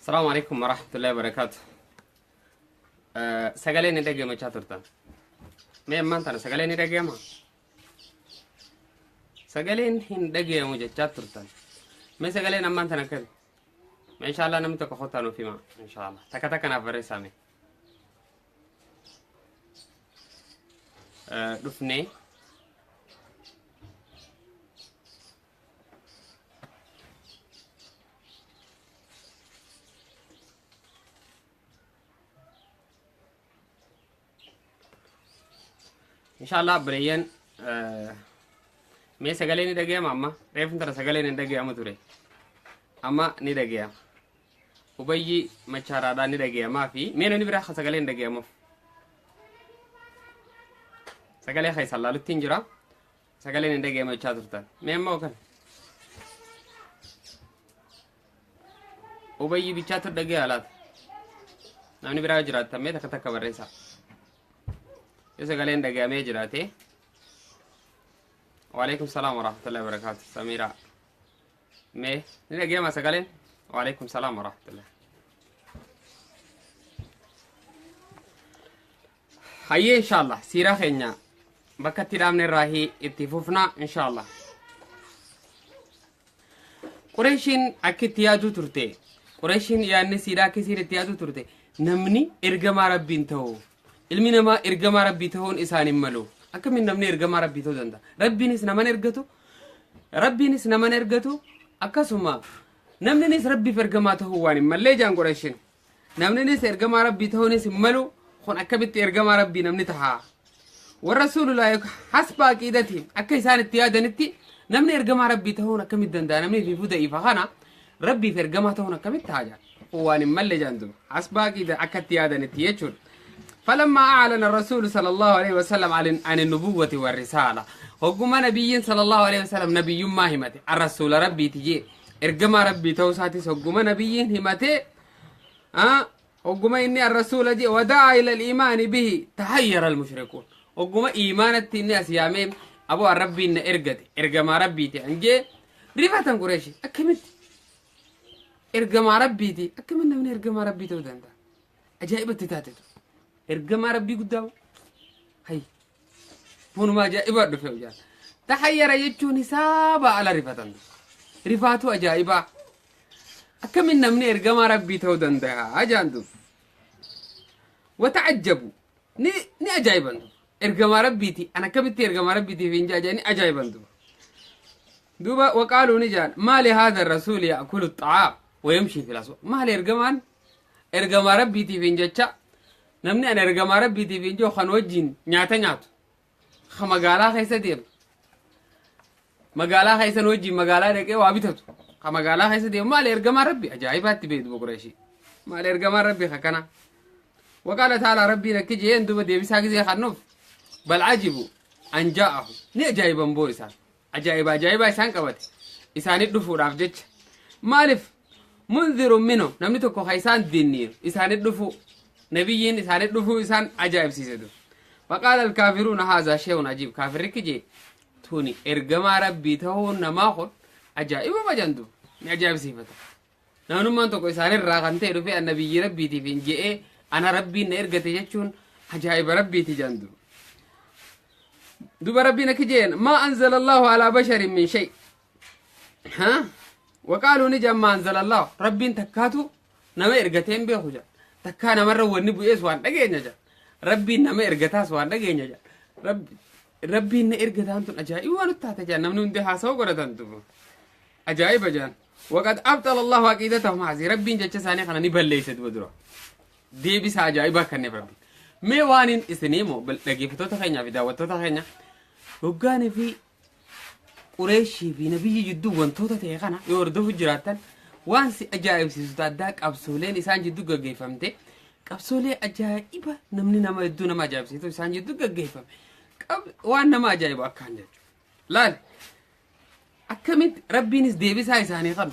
Asalaamu alaikum warahmatullahi wabarakaatu. Sagalee ni dhaggeeffachaa turtan. Mee ammaan tana sagalee ni dhaggeeffama? Sagaleen hin dhaggeeffamu jechaa turtan. Mee sagaleen ammaan tana akkami? Mee inshaallah namni tokko kottaa nuuf hima inshaallah. Takka takka naaf barreessaa mee. Dhufnee Inshallah obboleeyyan, mee sagalee ni dhagayama amma? Reefun tana sagaleen hin dhagayamu ture, amma ni dhagayama. Ubayyi machaaraadhaan ni dhagayamaa fi mee namni biraa kan sagalee hin dhagayamuuf sagalee keessan laalutti hin jira. Sagaleen hin dhagayamu jechaa turtan, mee amma kan Ubayyi bichaatu dhagaya laata? Namni biraa yoo jiraattan mee takka takka barreessaa. Yoo sagaleen dhagayamee jiraate. Waalaikum salaam warahmatullahi wabarakaatu. Samiraa. Mee ni dhagayama sagaleen? Waalaikum salaam warahmatullahi. Hayyee, inshallah siiraa keenya bakka itti dhaabne irraa itti fufna inshallah. Qureeshiin akka itti yaaduu turte. Qureeshiin yaadni siidhaa akka isiin itti yaaduu turte. Namni ergamaa Rabbiin ta'u. Ilmi namaa ergamaa Rabbii ta'uun isaan hin malu. Akkamiin namni ergamaa Rabbii ta'uu danda'a? Rabbiinis naman ergatu. Rabbiinis naman ergatu. Akkasuma namninis Rabbiif ergamaa ta'uu waan hin mallee jaan Qureeshiin. Namninis ergamaa Rabbii ta'uunis hin malu. Kun akkamitti ergamaa Rabbii namni tahaa? Warra Rasuulullah hasba aqiidati akka isaan itti yaadanitti namni ergamaa Rabbii ta'uun akkamitti danda'a? Namni fi da'iifa kana Rabbiif ergamaa ta'uun akkamitti ta'a jaan? Kun waan hin malle jaan duuba. Hasba aqiida akka itti yaadanitti jechuudha. فلما أعلن الرسول صلى الله عليه وسلم عن النبوة والرسالة، هقوم نبي صلى الله عليه وسلم نبي ما همته الرسول ربي تجي إرجما ربي توساتي، هقوم نبي همته هقوم إني الرسول جي ودعا إلى الإيمان به، تحير المشركون. هقوم إيمانة الناس يا ميم أبو ربي إن إرجت إرجما ربي تعنجي رفعة قريشي أكملت إرجما ربي تي أكملنا من إرجما ربي تودندا ajaa'ibatti taatetu ergamaa Rabbii guddaa hay hunuma ajaa'ibaa dhufe hojaan. Tahayyara jechuun hisaaba ala rifatan, rifaatu ajaa'ibaa, akkamin namni ergamaa Rabbii ta'uu danda'a ajaan dur. Wata'ajjabu, ni ajaa'iban dur, ergamaa Rabbiiti an akkamitti ergamaa Rabbiitiif hin jaaja ni ajaa'iban dur duuba. Waqaaluu, ni jaan, maali haadha rasuuli ya'kulu xa'aam wayamshii fil aswaq? Maali ergamaan ergamaa Rabbiitiif hin jecha namni an ergamaa Rabbiitiif hin jiru kan wajjin nyaata nyaatu, ka magaalaa keessa deemu, magaalaa keessan wajjin magaalaa dhaqee waa bitatu, ka magaalaa keessa deemu maali ergamaa Rabbi? Ajaa'ibaatti beektu Qureeshii, maali ergamaa Rabbi akkana? وقال تعالى ربي نكجي jeen duba deebisaa gisee kannuuf بل عجبوا أن جاءهم, ni ajaa'iban boo isaan, ajaa'iba ajaa'ibaa isaan qabate isaanit dhufuudhaaf jecha. Maaliif? منذر منهم, namni tokko ka isaan dinniin isaanit dhufu, nabiyyiin isaanit dhufuu isaan ajaa'ibsiise dur. فقال الكافرون هذا شيء عجيب, kaafirri kijee tuni ergamaa Rabbii ta'uun namaa kun ajaa'iba majandu ni ajaa'ibsiifata. Namnummaan tokko isaanirraa kan ta'e dhufee an nabiyyi Rabbiitiif hin je'ee ana Rabbiin na ergate jechuun ajaa'iba Rabbiiti jandu duba. Rabbiin akka jeen ما أنزل الله على بشر من شيء ها وقالوا نجا ما أنزل الله, Rabbiin takkaatu nama ergateen beeku jedha, takkaa namarra wanni bu'ees waan dhageenya jedha, Rabbiin nama ergataas waan dhageenya jedha. Rabbiin na ergataan tun ajaa'iba waan taate jedha, namni hundi haasa'u godhatan duba ajaa'iba jedhan. وقد أبطل الله عقيدتهم هذه, Rabbiin jecha isaanii kana ni balleeyse duba dura, deebisa ajaa'ibaa kenneef Rabbiin. Mee waanin isinii moo dhaggeeffattoota keenyaa fi daawwattoota keenya, hoggaanii fi Qureeshii fi nabiyyi jidduu wantoota ta'e kana yoo hordofu jiraattan, waan si ajaa'ibsiisu addaa qabsooleen isaan jidduu gaggeeffamte, qabsoolee ajaa'iba namni nama hedduu nama ajaa'ibsiisu isaan jidduu gaggeeffame, waan nama ajaa'ibu akkaan jechuudha. Laal akkamitti Rabbiinis deebisaa isaanii kanu,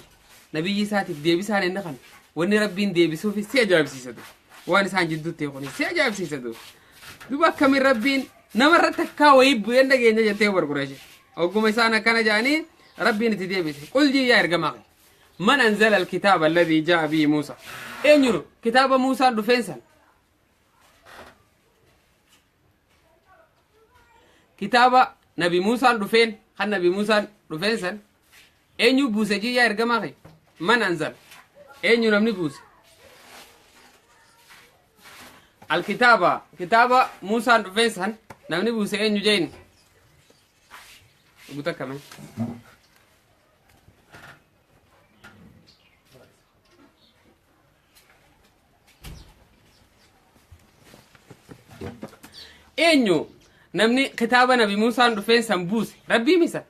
nabiyyi isaatiif deebisaan inni kanu, wanni Rabbiin deebisuufis si ajaa'ibsiisa ture. Waan isaan jidduutti ta'e kunis si ajaa'ibsiisa ture. Duuba akkamiin Rabbiin namarratti akkaa wayii bu'een dhageenya jettee bar Qureeshi. Ogguma isaan akkana jedhanii Rabbiin itti deebise. قل jii yaa ergamaa kee. Man anzala alkitaaba alladhii jaa'a bihi Muusaa. Eenyunu kitaaba Muusaan dhufeen san? Kitaaba Nabi Muusaan dhufeen kan Nabi Muusaan dhufeen san eenyu buuse jiyyaa ergamaa kee? Man anzala. Eenyu namni buuse? Alkitaaba kitaaba Muusaan dhufeen san namni buuse eenyu jeen? Guta kame. Eenyu namni kitaaba Nabi Muusaan dhufeen san buuse? Rabbii misa.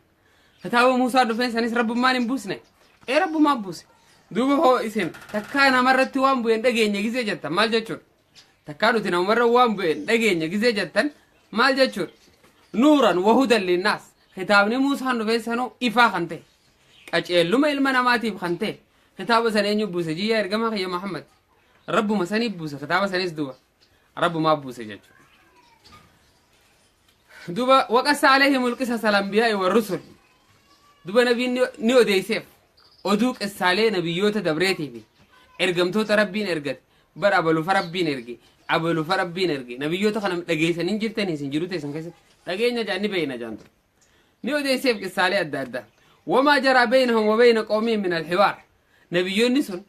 Kitaaba Muusaan dhufeen sanis rabbummaan hin buusne. Ee rabbummaan buuse. Duuba hoo isin takkaa namarratti waan bu'e hin dhageenye gizee jettan maal jechuudha? Takkaa nuti namarra waan bu'e hin dhageenye gizee jettan maal jechuudha? Nuuran wahudan linnaas. Kitaabni Muusaan dhufeen sanuu ifaa kan ta'e. Qaceelluma ilma namaatiif kan ta'e. Kitaaba sana eenyu buuse jiyyaa ergamaa kiyya Muhammad. Rabbuma sanii buuse kitaaba sanis duuba. Rabbumaa buuse jechuudha. Duuba waqassa alayhimul qisas al-anbiyaa'i war-rusul. Duuba nabiin ni odeesseef oduu qissaalee nabiyyoota dabreetii fi ergamtoota Rabbiin ergate bar abalufa Rabbiin erge abalufa Rabbiin erge nabiyyoota kana dhageessanii hin jirtanii isin jiru teessan keessatti dhageenya jaan ni beeyna jaan ture. Ni odeesseef qissaalee adda addaa. Wamaa jaraa beeynahum wa beeyna qawmiin min alxiwaar. Nabiyyoonni sun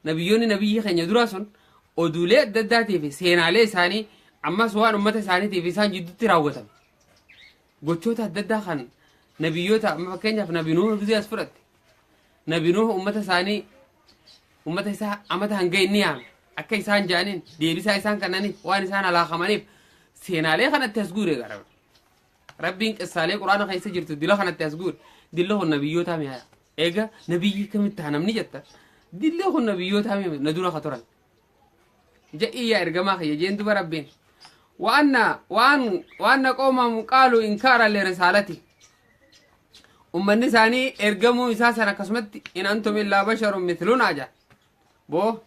Nabiyyoonni nabiyyi keenya duraa sun oduulee adda addaatii fi seenaalee isaanii ammas waan ummata isaaniitii fi isaan jidduutti raawwatame. Gochoota adda addaa kan nabiyyoota amma fakkeenyaaf nabi Nuuh gizee as fudhatte. Nabi Nuuh ummata isaanii ummata isaa amata hanga inni yaame akka isaan ja'aniin deebisaa isaan kannaniif waan isaan halaakamaniif seenaalee kanatti as guure gara. Rabbiin qissaalee quraana keessa jirtu dila kanatti as guure. Dilla kun nabiyyootaa mi'aaya. Eega nabiyyii kamitti ta'a namni jetta dillee kun nabiyyootaa miti na dura ka turan. Ja'ii yaa ergamaa kiyya jeen duba rabbiin. Wa'anna waan wa'anna qawmahum qaalu inkaara li risaalati. Ummanni isaanii ergamuu isaa san akkasumatti in antum illaa basharun mithlunaa jaa. Boo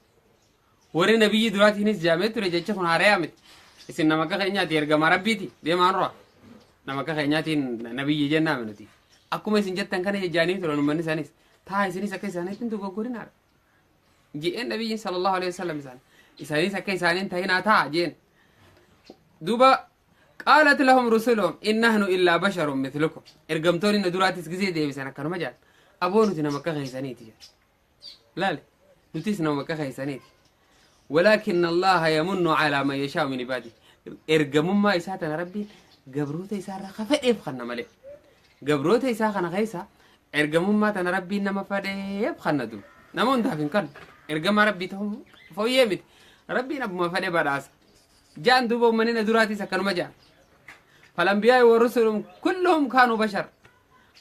warri nabiyyii duraatiinis jaamee ture jecha kun haarayaa miti. Isin nama akka keenyaati ergamaa rabbiiti deemaa nurra. Nama akka keenyaatiin nabiyyii jennaa nuti. Akkuma isin jettan kana jejjaanii turan uummanni isaaniis. Taa isinis akka isaaniitti hin dogoggorinaadha. Je'een nabiyyiin sallallahu alaihi wasallam isaan. Isaanis akka isaaniin tahinaa ta'a jeen. Duuba qaalat lahum rusuluhum in nahnu illaa basharun mithlukum. Ergamtoonni na duraatis gizee deebisan akkanuma jedhan. Aboo nuti nama akka keessaniiti jedhan. Laali nutis nama akka keessaniiti. Walaakinna Allaaha yamunnu calaa man yashaa'u min ibaadihi. Ergamummaa isaa tana Rabbiin gabroota isaa irraa ka fedheef kanna malee. Gabroota isaa kana keessa ergamummaa tana Rabbiin nama fedheef kanna duuba. Nama hundaaf hin kannu. Ergamaa Rabbii ta'uu fooyyee miti. Rabbiin abbuma fedhe badhaasa. Ja'an duuba uummanni na duraatis akkanuma ja'an. Falambiyaa wa rusulum kulluhum kaanuu bashar.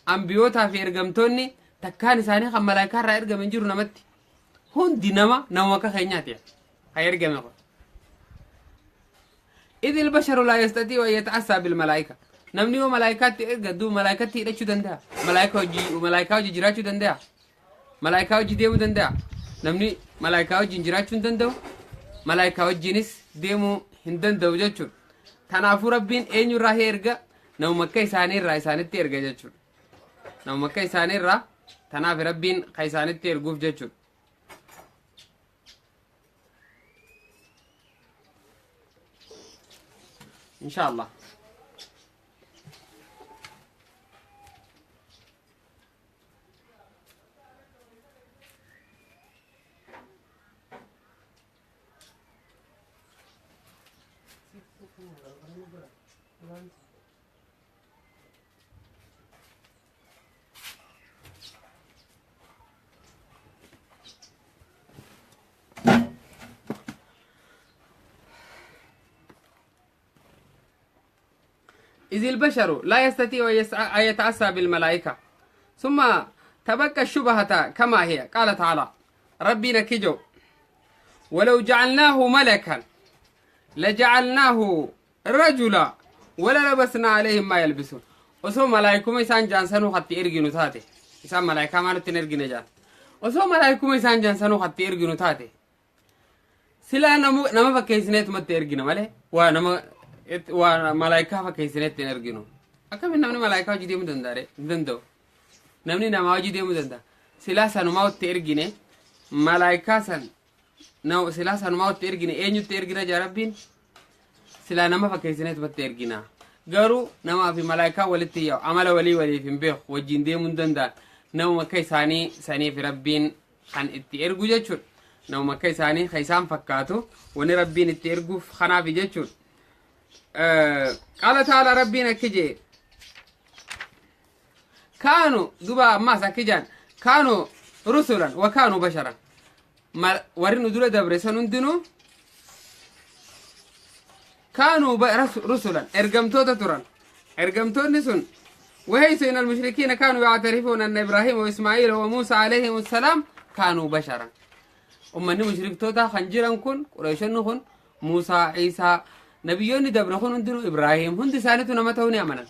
Ambiyootaa fi ergamtoonni takkaan isaanii kan malaayikaa irraa ergame hin jiru namatti. Hundi nama nama akka keenyaati. Kan ergame kun. Idil basharu laa yastatii'u an yata'assaa bil malaayika. Namni yoo malaayikaatti erga duuba malaayikatti hidhachuu danda'a. Malaayika hojii malaayikaa hojii jiraachuu danda'a. Malaayikaa hojii deemuu danda'a. Namni malaayikaa wajjin jiraachuu hin danda'u. Malaayikaa wajjinis deemuu hin danda'u jechuudha. Kanaafuu Rabbiin eenyurraa erga namuma akka isaanii irraa isaanitti erga jechuudha. Namuma akka isaanii irraa tanaaf Rabbiin ka isaanitti erguuf jechuudha. Inshallah. إذ البشر لا يستطيع أن يتأسى بالملائكة ثم تبقى الشبهة كما هي قال تعالى ربي نكجو ولو جعلناه ملكا لجعلناه رجلا ولا لبسنا عليهم ما يلبسون osoo malaayikuma isaan jaansanuu hatti erginu taate isaan malaayikaa maalitti hin ergine jaan osoo malaayikuma isaan jaansanuu hatti erginu taate silaa nama fakkeessineetumatti ergina malee waa nama waa malaayikaa fakkeessineetti hin erginu akkamiin namni malaayikaa hojii deemuu danda'a ree hin danda'u namni namaa hojii deemuu danda'a Silaa sanumaa itti ergine malaayikaa san, silaa sanumaa itti ergine, eenyutti ergina jaa Rabbiin? Silaa nama fakkeessineetumatti ergina. Garuu namaa fi malaayikaa walitti yaa'u, amala walii waliif hin beeku, wajjin deemuu hin danda'an. Namuma akka isaanii saniif Rabbiin kan itti ergu jechuudha. Namuma akka isaanii kan isaan fakkaatu wani Rabbiin itti erguuf kanaaf jechuudha. Qaala ta'ala, Rabbiin akki jee, kaanu duba ammaas akki jaan, kaanu rusulan wa kaanu basharan. Warri nu dura dabre san hundinuu kaanuu rusulan, ergamtoota turan. Ergamtoonni sun وحيث إن المشركين كانوا يعترفون أن إبراهيم وإسماعيل وموسى عليهم السلام كانوا بشرا. Ummanni mushriktoota kan jiran kun, Qureeshonni kun, Muusaa, Ciisaa, nabiyyoonni dabre kun hundinuu, Ibraahim, hundi isaaniitu nama ta'uu ni amanan.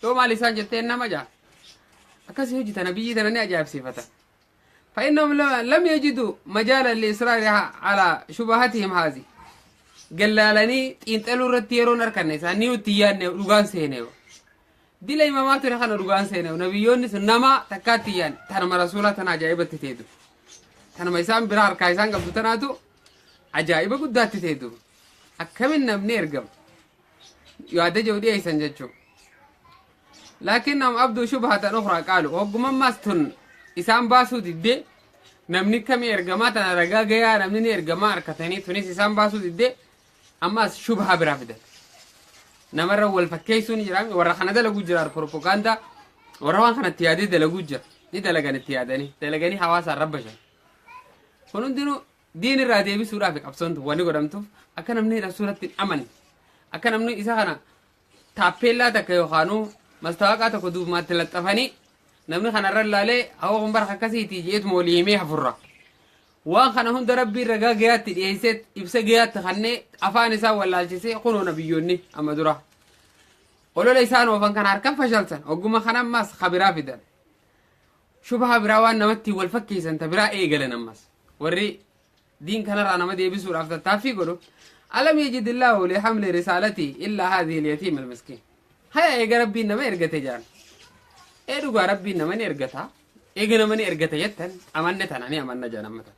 Yoo maal isaan jetteen, nama jaa. Akkasii hojjeta nabiyyi tana ni ajaa'ibsiifatan. فإنهم لم يجدوا مجالا لإصرار على شبهتهم هذه. Gallaalanii xiinxaluu irratti yeroon harkanne isaanii nutti yaadne, dhugaan seenee. Dila imamaa ture kana dhugaan seenee, nabiyyoonni sun nama takkaatti yaadne, tanuma rasuulaa tana ajaa'ibatti teetu. Tanuma isaan biraa harkaa isaan qabdu tanaatu ajaa'iba guddaatti teetu. Akkamin namni ergama? Yaada jiru dhiyeessan jechuudha. لكنهم أبدوا شبهة أخرى، قالوا hoggumammaas tun isaan baasuu diddee, namni kami ergamaa tana ragaa gayaa namni ni ergamaa harkatanii, tunis isaan baasuu diddee, ammaas shubhaa biraa fidan. Namarra wal fakkeessuun ni jira. Warra kana dalaguu jira, propagaandaa warra waan kanatti yaadee dalaguu jira. Ni dalagan, itti yaadanii dalaganii hawaasaan rabbashan. Kun hundinuu diin irraa deebisuudhaaf qabsoon wanni godhamtuuf, akka namni rasuulatti hin amanne, akka namni isa kana taappeellaa takka yookaanuu mastaawaqaa tokko duubaatti laxxafanii, namni kanarra ilaalee hawa kun bara akkasiiti jeetuma walii himee hafurra. Waan kana hunda Rabbiin ragaa gayaatti dhiyeessee, ibsa gayaatti kannee afaan isaa wallaalchisee, kunoo nabiyyoonni amma dura. Olola isaan oofan kana harkan fashalsan. Ogguma kana ammas kabiraa fidan. Shubha biraa waan namatti wal fakkeessan ta biraa eegalan ammas. Warri diin kanarraa nama deebisuudhaaf tattaaffii godhu. ألم يجد الله لحمل رسالته إلا هذه اليتيم المسكين. Haya, eega Rabbiin nama ergate jaan. Ee, dhugaa Rabbiin nama ni ergata. Eega nama ni ergata jettan, amanne, tana ni amanna jaan amma tana.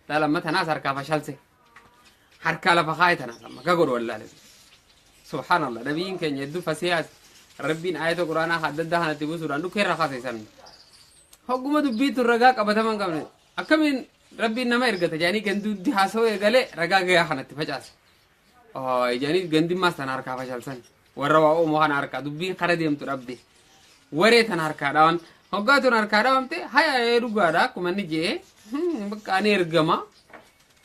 Laala, amma tanaas harkaa fashalse. Harkaa lafa kaa'e tanaas amma ka godhu wallaale. Subhaanallah, nabiyyiin keenya hedduu fasihaas, Rabbiin ayata quraanaa adda addaa kanatti buusuudhaan dhukkee irraa kaase isaan. Hogguma dubbiitu ragaa qabataman qabne. Akkamiin Rabbiin nama ergata jedhanii ganduutti haasawuu eegalee, ragaa gayaa kanatti facaase. Jedhanii gandimmaas tana harkaa fashalsan. Warra waa uumu kana harkaa dubbiin kara deemtu dhabde. Waree tana harkaa dhawan. Hoggaa tun harkaa dhawamte, haya, ee dhugaadha, akkuma inni jee bakka ani ergama.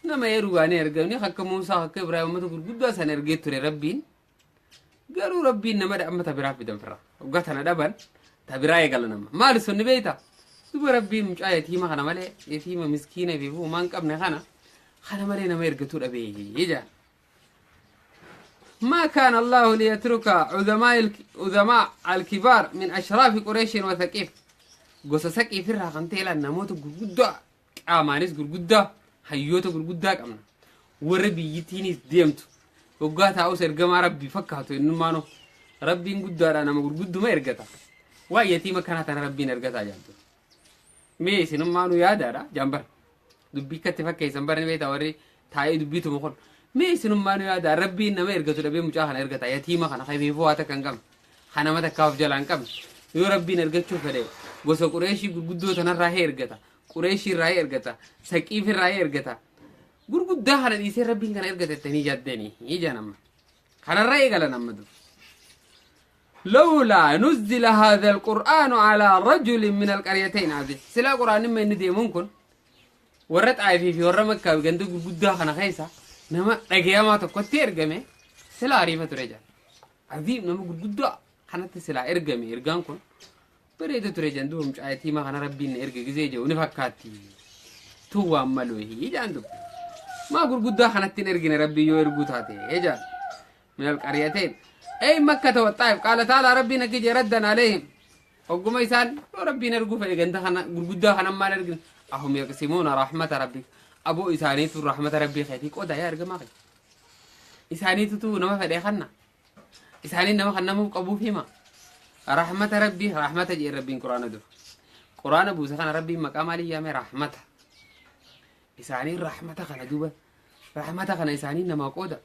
Nama, ee dhugaa ni ergamni, akka Muusaa, akka Ibraahim, uummata gurguddaa sana ergee ture Rabbiin. Garuu Rabbiin nama amma ta biraa fidan firra. Hoggaa tana dhaban ta biraa eegala nama. Maali sun ni beektaa? Duba Rabbiin mucaa yatiima kana malee, yatiima miskiina fi humaan qabne kana malee nama ergatuu dhabee jaa. ما كان الله ليترك عظماء الكبار من أشراف قريش وثقيف. Gosa Saqiif irraa kan ta'e namoota gurguddaa, qaamaanis gurguddaa, hayyoota gurguddaa qabna. Warra biyyittiinis deemtu. Waggaa taa'us ergamaa Rabbii fakkaatu innummaanoo. Rabbiin guddaadha, nama gurgudduma ergata. Waa yatiima kanaa tana Rabbiin ergataa jaantu. Mee isinummaanuu yaadaadha jaambar. Dubbii akkatti fakkeessan barni beektaa, warri taa'ee dubbiituma kun. Mee isinummaanuu yaada, Rabbiin nama ergatu dhabee mucaa kana ergata, yatiima kana kamiifuu waa takka hin qabne. Kan nama takkaa of jalaa hin qabne. Yoo Rabbiin ergachuu fedhe gosa Qureeshii gurguddoo tanarraa ergata. Qureeshii irraa ergata. Saqiif irraa ergata. Gurguddaa kana dhiisee Rabbiin kana ergata jettanii yaaddanii ijaan amma. Kanarraa eegalan amma dur. لولا نزل هذا القرآن على رجل من القريتين عظيم. سلا قرآن ما إني ديمون كن warra Xaayifii fi warra Makkaa ganda gurguddaa kana keessa nama dhagayamaa tokkotti ergame sila ariifa ture jaan. Aziim, nama gurguddaa kanatti silaa ergame ergaan kun bareeda ture jaan. Duba mucaa yatiimaa kana Rabbiin na erge gizee jedhu ni fakkaatti. Tun waan malu jaan dubbi. Maa gurguddaa kanatti hin ergine Rabbiin yoo erguu taate jaan. من القريتين أي مكة والطائف. قال تعالى، ربي نكجي ردا عليهم، hogguma isaan yoo Rabbiin erguu fedhe ganda kana gurguddaa kana maal ergin, أهم يقسمون رحمة ربك. Aboo, isaaniitu rahmata Rabbii keetii qoda yaa ergamaa kee? Isaaniitutu nama fedhe kanna, isaanii nama kan namuuf qabuuf hima rahmata Rabbii? Rahmata jee Rabbiin quraana dura. Quraana buuse kana Rabbiin maqaa maalii yaame? Rahmata. Isaanii rahmata kana duuba rahmata kana isaanii namaa qooda.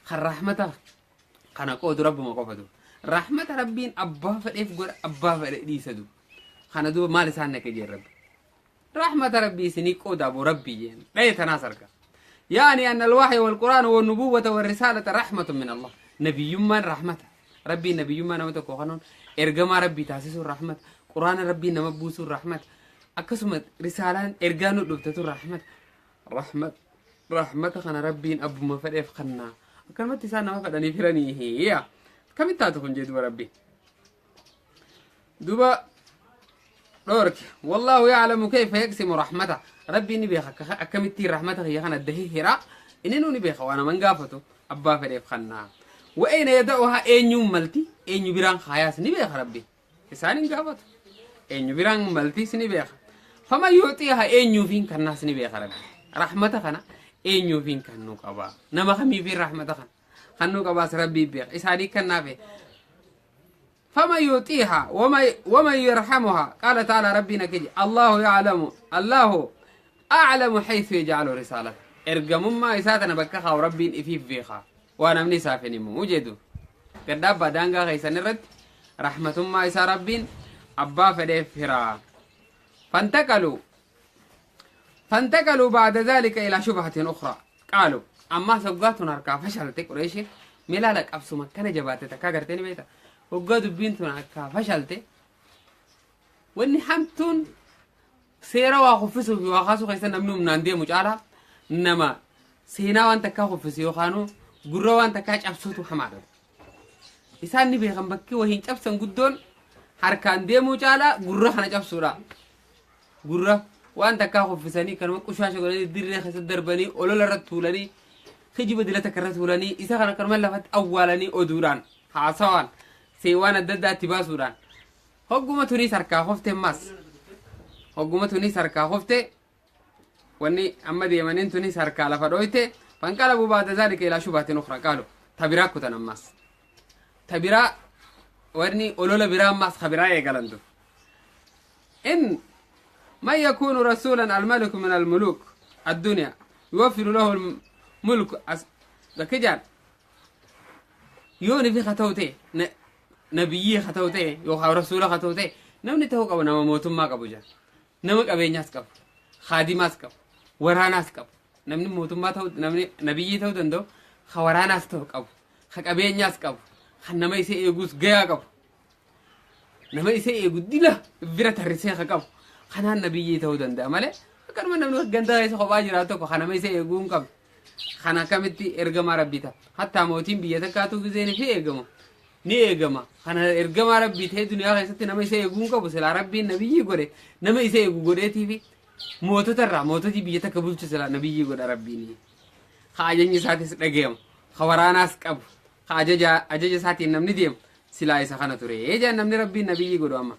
Kan rahmata kana qoodu Rabbuma qofa duuba. Rahmata Rabbiin abbaa fedheef godha, abbaa fedhe dhiisa duuba. Kana duuba maal isaan naqe jeen Rabbi? Rahmata Rabbii isinii qooda aboo Rabbii jeen dhaye tanaas arga. يعني أن الوحي والقرآن والنبوة والرسالة رحمة من الله. نبي رحمة ربي، نبي ما نمت كوخنون، إرجما ربي تاسيس الرحمة، قرآن ربي نمبوس الرحمة، أكسم رسالة إرجانو دبتة الرحمة. رحمة رحمة خنا ربي أبو ما فرق خنا كلمة تسانا ما فرقني فرني هي كم تاتكون جدو ربي دوبا دورك. والله يعلم كيف يقسم رحمته. ربي نبي أكملتي رحمته هي خنا الدهي هراء إنه نبي خوانا من قافته أبا فريف خنا وأين يدعوها أين يوم ملتي أين يبران خياس نبي ربي إسان قافته أين يبران ملتي سنبي. فما يعطيها أين يوفين كنا سنبي ربي رحمته خنا أين يوفين كنو قبا نما خمي في رحمته خنا خنو قبا ربي بيخ إساني كنا في. فما يعطيها وما يرحمها. قال تعالى ربنا كجي الله يعلم، الله أعلم حيث يجعل رسالته. إرجم ما يساتنا بكخا وربي إفيف فيخا وأنا مني سافني موجدو قد دانغا خيسان الرد رحمة ما يسا ربين أبا فديف هرا. فانتقلوا بعد ذلك إلى شبهة أخرى. قالوا أما سبقاتنا ركا فشلت قريش ملالك أبسو مكان جباتتك كاغرتني بيتا وقادوا بنتنا ركا فشلت وإني حمتون سيرا واخفسو في واخاسو خيسان نمنو من عندي مجعلها إنما سينا وانت كاخفسي وخانو قروا وانت كاش أبسوتو حمارة إسان نبي خنبكي وهين أبسن قدون حركان دي مجعلها قروا خنا أبسورا قروا وانت كاخفساني كانوا قشاشة قولاني ديري خيس الدرباني أولولا رتولاني خيجي بدلتك الرتولاني إسا خنا كرمان لفت أولاني أدوران حاسوان سيوان الددة تباسوران هقومة توني سركا خفت ماس هقومة توني سركا خفت واني أما ديمانين توني سركا لفرويته. فانقلبوا بعد ذلك إلى شبهة أخرى. قالوا تبرا كتنا ماس تبرا ورني أولولا برا ماس خبرا يقالندو إن ما يكون رسولا الملك من الملوك الدنيا يوفر له الملك ذكجان يوني في خطوته نبيي خطوته يوخا رسول خطوته نمني تهو قبو نما موتم ما قبو جان نما قبينياس قبو خادماس قبو وراناس قبو نمني موتم ما تهو نمني نبيي تهو دندو خوراناس تهو قبو خقبينياس قبو خنما يسي ايغوس غيا قبو نما يسي ايغو ديلا فيرا ترسي خقبو خنان نبيي تهو دندا مالي كان من نمني غندا يسي خبا جراتو خنما يسي ايغون قبو خنا كمتي ارغما ربيتا حتى موتين بيتكاتو غزين في ايغمو ni eegama kana ergama rabbii ta'e duniyaa keessatti nama isa eeguun qabu silaa rabbiin nabiyyi godhe nama isa eegu godheetii fi mootota irraa moototii biyya takka bulchu silaa nabiyyi godha rabbiin. Ka ajajni isaatis dhageemu ka waraanaas qabu ka ajaja isaatiin namni deemu silaa isa kana ture jaan namni rabbiin nabiyyi godhu amma.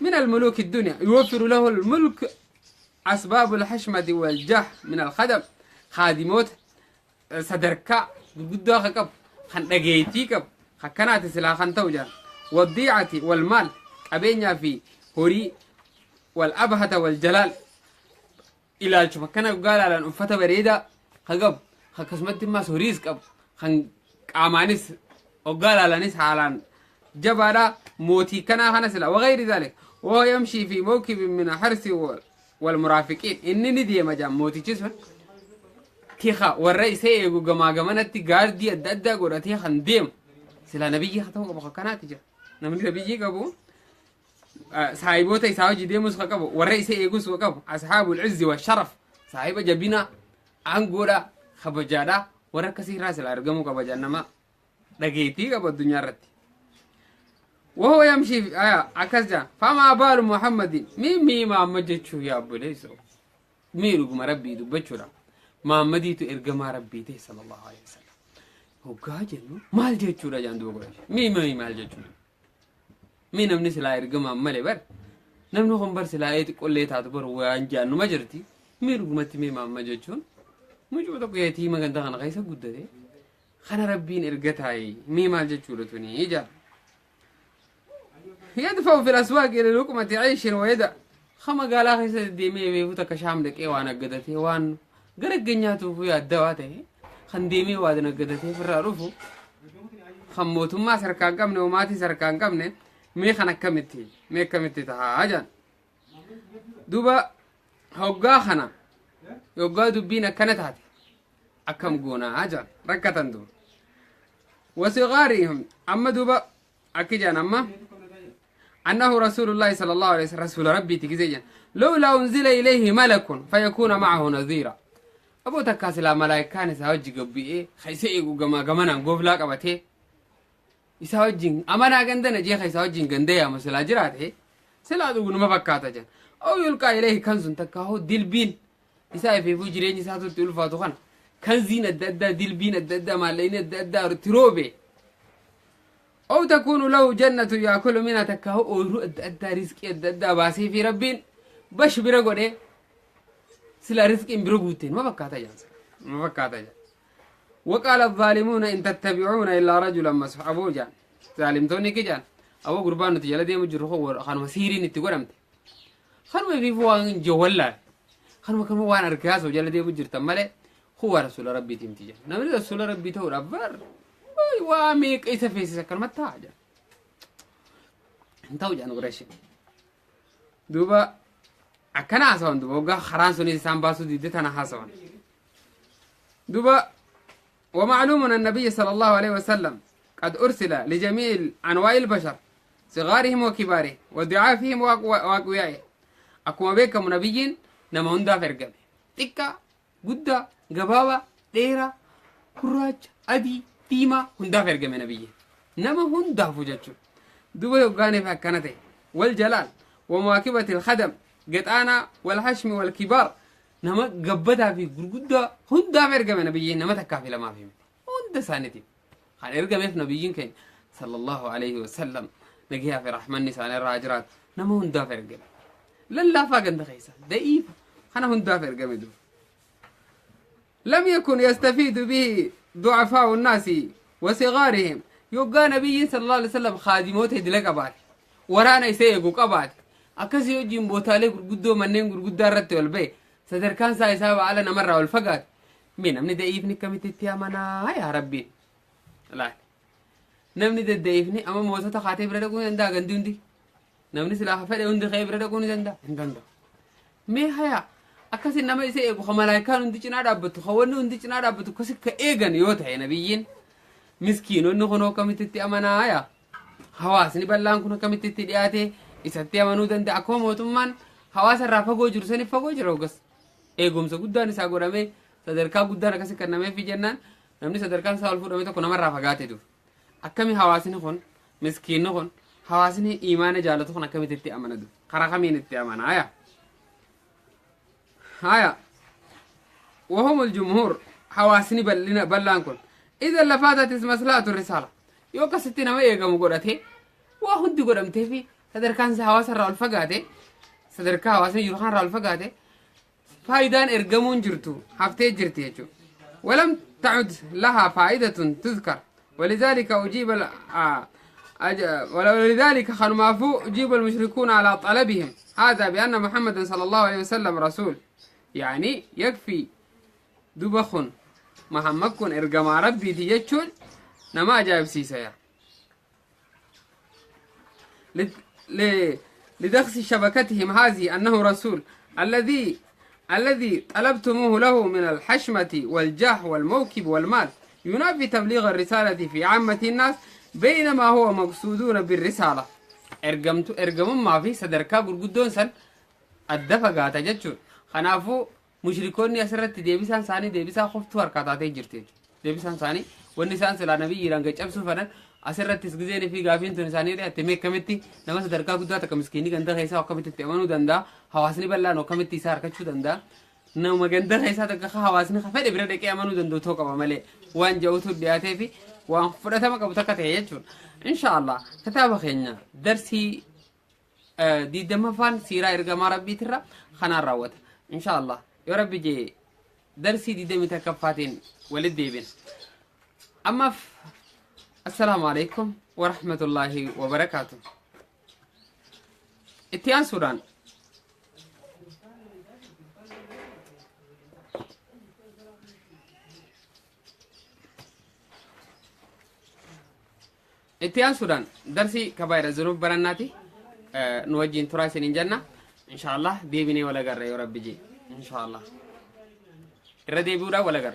من الملوك الدنيا يوفر له الملك أسباب الحشمة والجاه من الخدم خادموت صدركا قدوها قب خن دغيتي قب خكنات سلا خن توجا والضيعة والمال قبينيا في هوري والأبهة والجلال إلى شبكنا قال على أنفته بريدة خقب خكسمت ما سوريس قب خن عمانس وقال على نس على جبارة موتي كنا خنسلا وغير ذلك وهو يمشي في موكب من حرس والمرافقين إني ندي مجام موتي جسم تيخا والرئيس يقول جما جمانتي قاردي الددا قرأتي خنديم سلا نبيي خطوه قبو خكناتي جا نمني نبيي قبو صاحبوته يساوي ديموس خكبو والرئيس يقول وقبو أصحاب العز والشرف صاحب جبينا أنغورا خبجادا وركسي راس الأرقام قبجانا ما لقيتي قبو الدنيا رتي وهو يمشي عكسا فما بال محمد مي مي ما مجتشو يا أبو ليسو مي رقم ربي دبتشورا ما مديتو إرقما ربي تي صلى الله عليه وسلم هو قاجنو مال جتشورا جاندو قريش مي مي مال جتشورا مي نمني سلا إرقما مالي بر نمنو خنبر سلا إيت قولي تاتبر وانجانو مجرتي مي رقمتي مي ما مجتشون مجبو تقو يتي مغندا خنا غيسا قدتي خنا ربين إرقتاي مي مال جتشورا توني إيجا. يدفع في الأسواق إلى لقمة عيش ويدع خما قال أخي ديمي بيفوت كشام لك إيه وانا قدتي وان قرق نياتو في الدواتي خنديمي وادنا قدتي في الرارفو خموتما سركان قمني وماتي سركان قمني مي خنا كمتي مي كمتي تهاجان دوبا هوغا خنا يوغا دبينا كانت هاتي أكم قونا هاجان ركتن دوب وصغارهم أما دوبا أكيجان أما أنه رسول الله صلى الله عليه وسلم رسول ربي تجزيجا لولا أنزل إليه ملك فيكون معه نذيرا أبو تكاسلا ملائكة ساوجي قبي إيه خيسئ جما جمانا قفلا قبته يساوجين أمانا عندنا جي خيساوجين عندي أما سلا جراته سلا دوغن ما فكاتا جن أو يلقى إليه كنز تكاهو دلبين يساوي في فجرين يساوي تلفاتو خان كنزين الددا دلبين الددا مالين الددا تروبي أو تكون له جنة يأكل منها تكاهو أورو الددا رزق الددا باسي في ربين بش برغونه سلا رزق برغوتين ما فكاتا جن ما فكاتا جن. وقال الظالمون إن تتبعون إلا رجلا مسحور أبو جان ظالمتوني كجان أبو قربان تجلا دي مجرخو خان مسيرين تقرمت خان ما في فوان جولا خان ما كان وان أركاس وجلا دي مجر تمله هو رسول ربي تمتجا نمر رسول ربي تو ربر واميك إيش في سكر ما تاجا انتو جان قريش دوبا أكنا حسون دوبا وقع خران سوني سامباسو دي تنا حسون دوبا. ومعلوم أن النبي صلى الله عليه وسلم قد أرسل لجميع أنواع البشر صغارهم وكبارهم وضعافهم وأقويائهم. أكما بكم نبيين نما هندا فرقمه تكا قدا قبابة ديرة كراج أدي تيما هندا فرقمه نبيين نما هندا فجتشو دوبا يقاني فكنته والجلال ومواكبة الخدم قطعنا والحشم والكبار نما قبتها في قرقودة هندا فرقمه نبيين نما تكافي لما في هندا سانتي خان ارقمه في نبيين كين صلى الله عليه وسلم نجيها في رحمن نسان الراجرات نما هندا فرقمه للا فاقن دخيسة دقيفة خانا هندا فرقمه دو لم يكن يستفيد به ضعفاء الناس وصغارهم. يوقع نبي صلى الله عليه وسلم خادموته دلك أبات ورانا يسيقوا قبات أكسي يجيم بوتالي قرقودو منين قرقودة رتي والبي sadarkaan isaa isaa ala namarraa ol fagaate mee namni da'iifni akkamitti itti amanaa yaa rabbi laal namni dadda'iifni amma mootota kaatee bira dhaquu ni danda'a gandi hundi namni silaa fedhe hundi ka'ee bira dhaquu ni danda'a hin danda'u mee haya akkasi nama isa eegu ka malaayikaan hundi cinaa dhaabbattu ka wanni hundi cinaa dhaabbattu akkasi ka eegan yoo ta'e nabiyyiin miskiinonni kun akkamitti itti amanaa yaa hawaasni bal'aan kun akkamitti itti dhiyaate isatti amanuu danda'a akkuma mootummaan hawaasa irraa fagoo jiru saniif fagoo jira ogas eegumsa guddaan isaa godhamee sadarkaa guddaan akkasi kennameefi jennaan namni sadarkaan isaa ol fuudhame tokko namarraa fagaatee dhufu akkami hawaasni kun miskiinni kun hawaasni imaana jaalatu kun akkamitti itti amana dhufu karaa kamiin itti amana haya haya وهم الجمهور hawaasni bal'aan kun إذا لفاتت مصلحة الرسالة yoo akkasitti nama eegamu godhatee waa hundi godhamtee fi sadarkaan isaa hawaasa irraa ol fagaate sadarkaa hawaasni jiru kanarraa ol fagaate فايدان ارقمون جرتو هفتي جرتي يجو ولم تعد لها فائدة تذكر ولذلك أجيب ولذلك خنمافو أجيب المشركون على طلبهم هذا بأن محمد صلى الله عليه وسلم رسول يعني يكفي دبخ محمد كن ارقم ربي تيجون نما جايب سيسيا لدخس شبكتهم هذه أنه رسول الذي طلبتموه له من الحشمة والجاه والموكب والمال ينافي تبليغ الرسالة في عامة الناس بينما هو مقصودون بالرسالة. ارقمون ما في صدركا قرقودون سن الدفقات جتشو خنافو مشركون يسرت ديبسان ساني ديبسان خفتو هركاتاتي جرتي ديبسان ساني والنسان سلا نبي يرانك جبسو فنن asirrattis gizeen fi gaafiin tun isaanii dhiyaate akkamitti nama sadarkaa guddaa takka miskiinii ganda keessaa akkamitti itti amanuu danda'a hawaasni bal'aan akkamitti isaa harkachuu danda'a nama ganda keessaa takka hawaasni fedhe bira dhaqee amanuu danda'u ta'uu qaba malee waan ja'utu dhiyaatee fi waan fudhatama qabu takka ta'e jechuudha. Inshaallah kitaaba keenya darsii 25ffaan siiraa ergamaa rabbiitirra kanaan raawwata. Inshaallah yoo rabbi jee darsii 21ffaatiin walitti deebina. Ammaaf السلام عليكم ورحمة الله وبركاته. Itti aansuudhaan itti aansuudhaan darsii kabaayira zunuub barannaati nu wajjin turaa isiniin jenna. Inshaallah deebinee wal agarra yoo rabbi jee. Inshaallah. Irra deebi'uudhaan wal agarra.